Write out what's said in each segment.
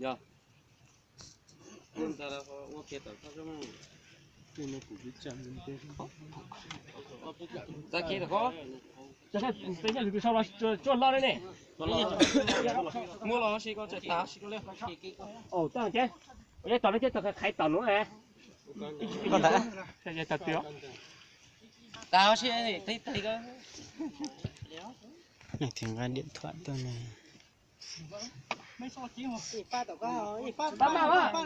Yog. Tag kis tau, peb nyob lwm tus sau los tsuag loj li ne. Muab los si ko tseem tav si ko li. Tos no ces, tos no ces tos khaiv tom nuav. Tag si, tag ko. Nqa điện thoại tuaj ne. Pab maj,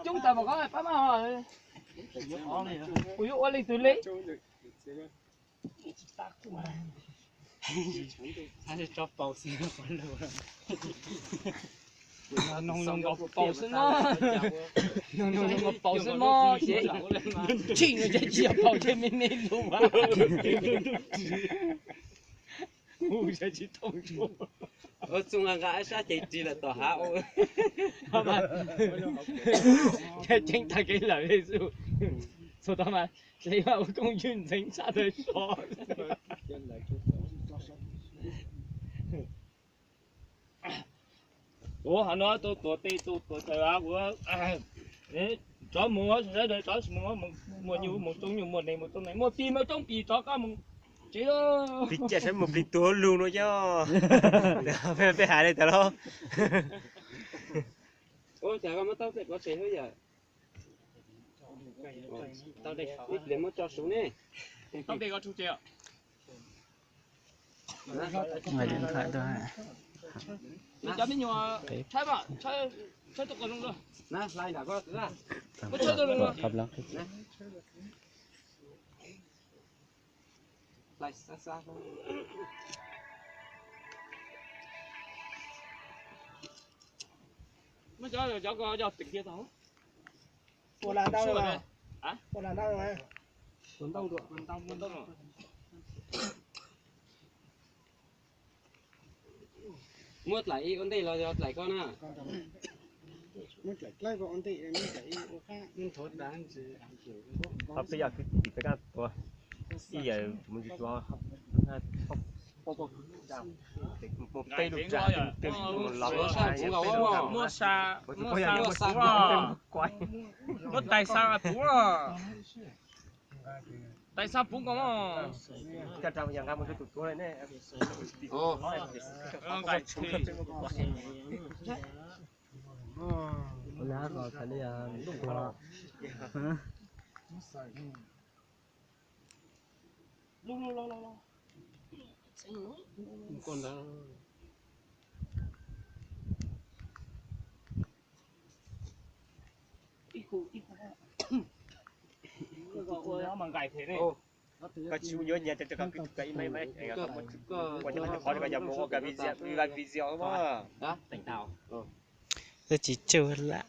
coob tas mas ko pab maj. Kuv yuav ua leej twg li. Tso paus xwb. Noog zoo nkaus paus xwb mog. Noog zoo nkaus paus xwb mog ces, tsis yog paus ces me me lug. Ua txooj nqa nqa ib sab ces ris lawm tom hav. Ceeb tag kev lawm li xwb. Txhua tau mas dlev ua kooj ywg ntxeev sab tawg so. Ua hav no tau tuav tes tau tuav taw, tsov mus sawv daws tsov mus, muaj nyuj mus tsoob nyuj, muaj neeg mus tsoob neeg, muaj pis mus tsoob pis, tsov koj mus tsev. Plig ciaj saib mus plig tuag lug no yog. Peb hais li tas los. Ua cas koj muab taub pem kov tsev xwb yawm? Ib pliag muab tso suv ne. Cov me nyuam, tshaib, tshaib tuaj qos zoo. Muab tshaib tuaj zoo. Muab cov, cov ko coj teem kiag tau. Ua las ntau, ua las ntau. Muab dlaim ib ua ntej los yog dlaim koj na? Peb yog kwv tij peb kab tuav ib yam mus tsis tuav, mus peb lub tsav, mus los muab sa, muab sa, muab sa puv, muab tais xa puv, tais xa puv ko. Koj tsis nyuaj nyias rau koj kwv tij ib mai, ua cov qhov koj yog mus ua ka video, video mas. Koj tsis tsaug lam.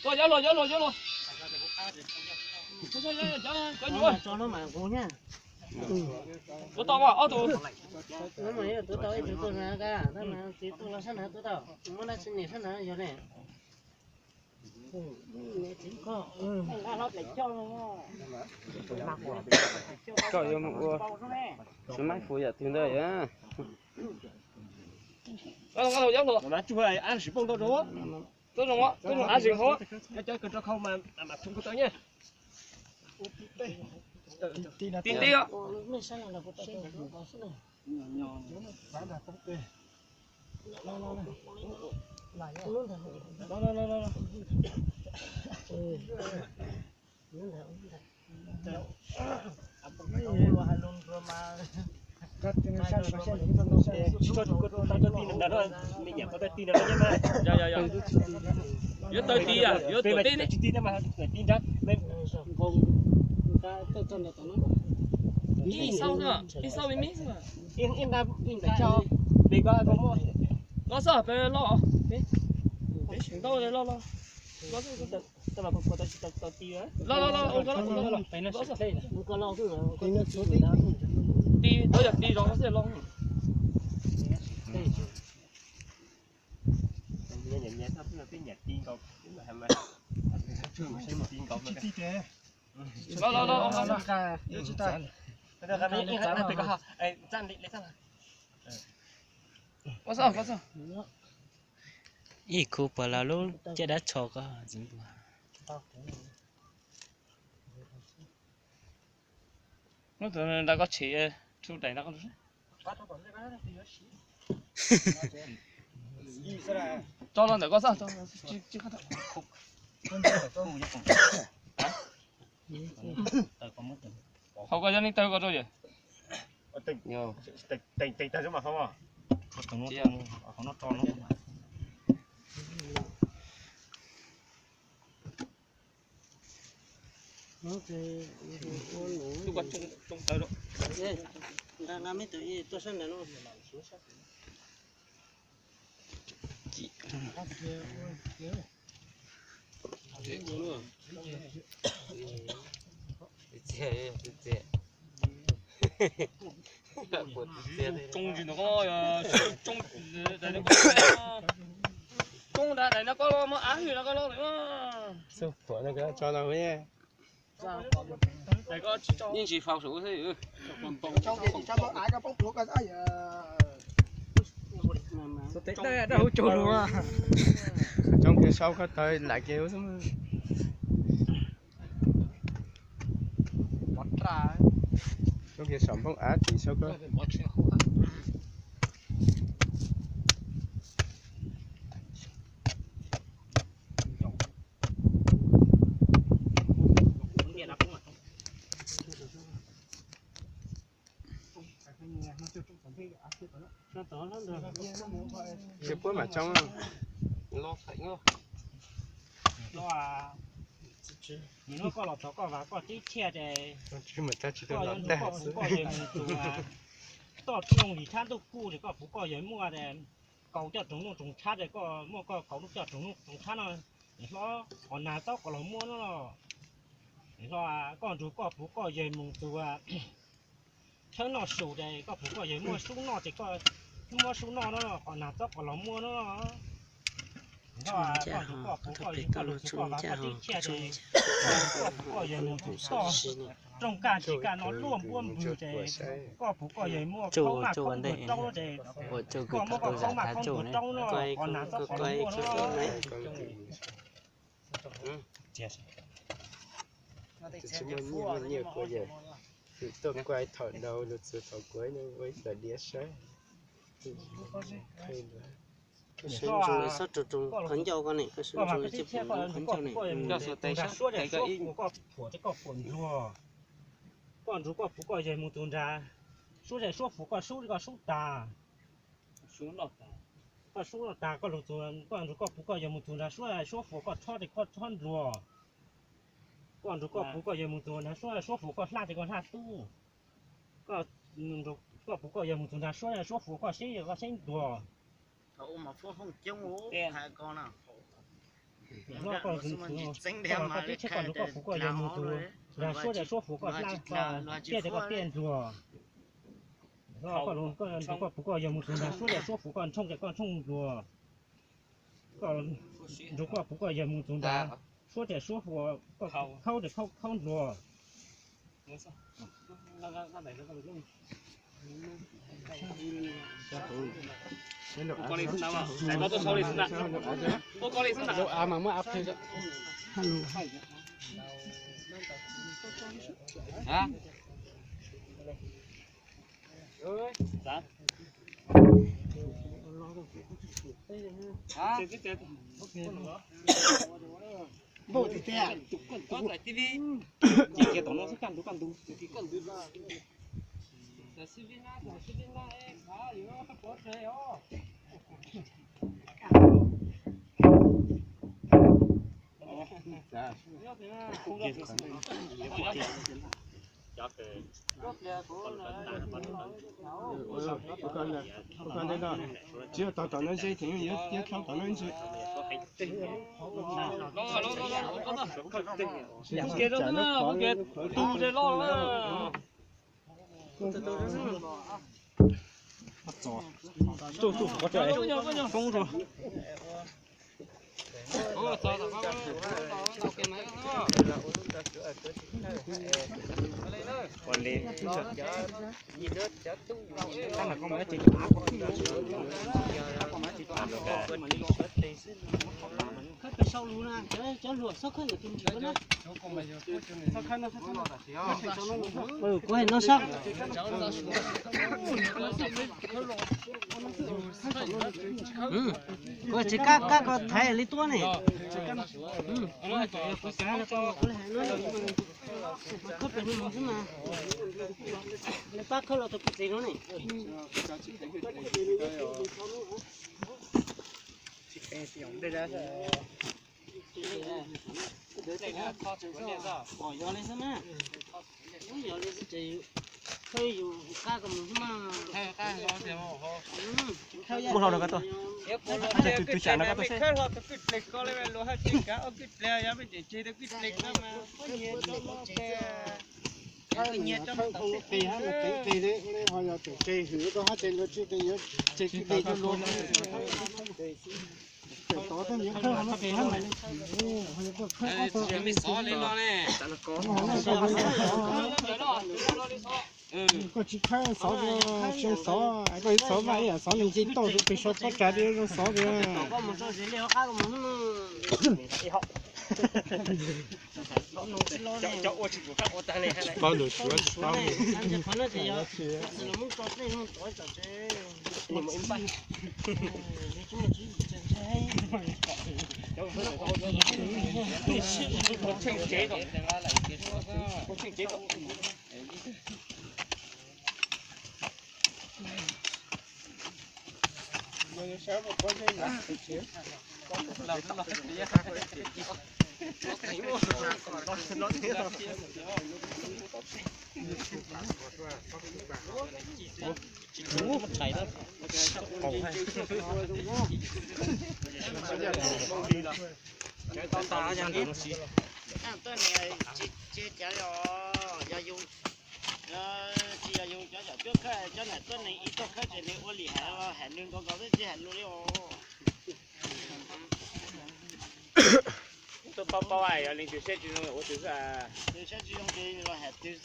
Tuaj, yob luag, yob luag, yob luag. Cov nyuam. Tuav tau ob tug. Tuav tau ib tug tuaj na, tab mas txiv tuaj los sab na, tuav tau. Muab dab tsi niam sab na yog ne. Koj yuav mus ua, tsis maib fus yam twg ntawd. Tuav zoo, av zeeg hauv. Ti ti os. No, no, no, no, no. Yuav tawg ti, yuav tawg ti na. Ib xauj xwb, ib xauj me me xwb. Koj xauj peb loj, peb tsis ntau loj loj. Loj loj loj, ua koj loj, koj loj, koj loj. Ti, tau yog ti zov xwb loj. Los, los, los, los. Ib khub puas los lub caj dab tsho ko. Hnub twg nrog koj tshem, tshuav daim nrog koj. Tso los ntawm koj xwb. Hauv koj yog neeg tawg koj rau yawm. Tsoob ntsis ntawm koj, tsoob, tsoob daim no koj los muab av hwj no koj los lawm. Yeej tsis faus saum xwb. Tsoob kiag saub koj tawg lam kiag xwb. Tsoob kiag saum nplooj av tim saub koj. Tsis puab mam tsoob. Nws hnub koj los txog koj vas koj tib thiaj ces koj yuav nrug koj puv koj yawg mus tus toj rooj vim tshab ntuj kuj ces koj puv koj yawg muaj kaum coj rooj nuj rooj tshab ces koj muaj koj kaum lub coj rooj nuj rooj tshab no. Hlob, qhov nag txob qhov los muab no. Hlob, koj nrug koj puv koj yawg mus tus thawb noj su ces koj puv koj yawg muaj sub noj ces koj muab sub noj no, qhov nag txob qhov los muab no. Koj nrug koj puv koj yawg mus tus koj vas koj tib thiaj ces koj puv koj yawg mus tus toj rooj kaj ntsis kaj no luaj npuab npwg ces koj puv koj yawg muaj khaub maj khaub ntuag roob ces koj muab koj khaub maj khaub ntuag roob no, qhov nag txob qhov los muab no. Tsis muaj nyiaj, muaj nyiaj kuv yawm, tuaj kuaj thaum ntau lug txug thaum kuv ua ib tug diav saib. Koj sawv ntsees xab rau rooj qhov ncauj koj ne, koj sawv ntsees ces pum qhov ncauj ne. Koj phuam ces koj phuam ntsuag. Koj nrug koj puv koj yawg mus tus nrad, suab ces suab puv koj sub, koj sub tas. Koj sub tas koj lug tus, koj nrug koj puv koj yawg mus tus nrad, suab suab puv koj rhob ces koj rhob ntsuag. Koj nrug koj puv koj yawg mus tus nrad, suab suab puv koj hlab ces koj hlab tub. Koj puv koj yawg mus tus nrad, suab suab puv koj seb koj seb ntsuag. Koj tib tsheb koj nrug koj puv koj yawg mus tus nrad, suab ces suab puv koj hlab, koj tiaj ces koj tiaj ntsuag. Koj nrug koj puv koj yawg mus tus nrad, suab ces suab puv koj ntshooj ces koj ntshooj ntsuag. Koj nrug koj puv koj yawg mus tus nrad, suab ces suab puv koj khaub ces khaub ntsuag. Npauj tiag tiag. Ces kiag tom no xwb kaj ntug kaj ntug. Tsis yog tom tom no ze, tseem yog yog tom tom no ze. Khawb pem sau lus na, cov hluas xob khawb ntawm tus ntsis na. Kuv hais no sab. Kuv tsis kab kab ko thaiv li tuab ne. Kuv xav li ko kuv li hais no. Mas khawb pem no xwb mas. Nws pab khawb los tau kuv txiv no ne. Yog li xwb na. Yog li xwb ces khawb yus kab ko mus xwb mas. Muaj hlo no koj tuaj. Tus tsam no koj tuaj seb. Qis hab, qis qis li, ho yog tseem qis hab, tseem yuav tseem qis hwm rau hab tseem luag tsis qis yuav tseem qis rau luag. Tov tau nyiav khawb ho no qis hab mas. Koj tsis khawb xov, tsis xov, koj xov mas ib yam xov nws nce toj pem saum pob tsav li zoo xov li. Tsis paub lus Suav, tsis paub. Tuaj ne, tsis cav li os, yog yus, tsis yog yus cov yawm cuab khawb, cov niam tuab neeg ib tug khawb ces nws ua li hais, hais nws nkaus nkaus xwb tsis hais lus li os. Tuaj paub paub yog leej twg saib tsis zoo ua twg xwb. Saib tsis zoo ces los hais twg.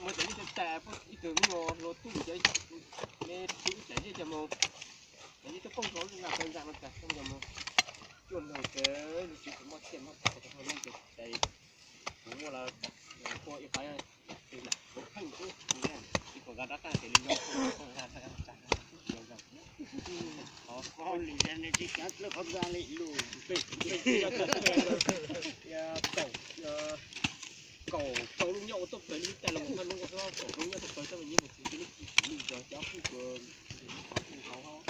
Muaj cov ib tug tais, ib tug me nyuam hluas tub, me tub ib tsam zej cov mus, cov zej twb poob hauv lub naj qab ntag no cas poob cov mus cuaj nrog ces lub tsev tsis muaj thiaj muab tag cov hluas neej ces kuv muaj los ua ib qhov kuv pheej ib qhov nqa rab qaj ces li zoo. Qhov lwm yog nws tsis cav dlawb qhov nqa li lus. Kaum rau lub nyob ua tuaj pawg lub tais los mus qhaj lub ua kaum rau lub nyob tuaj pawg tab mas nyob mus txiv lub tsis lub yog cov kuj kuv hauv hauv.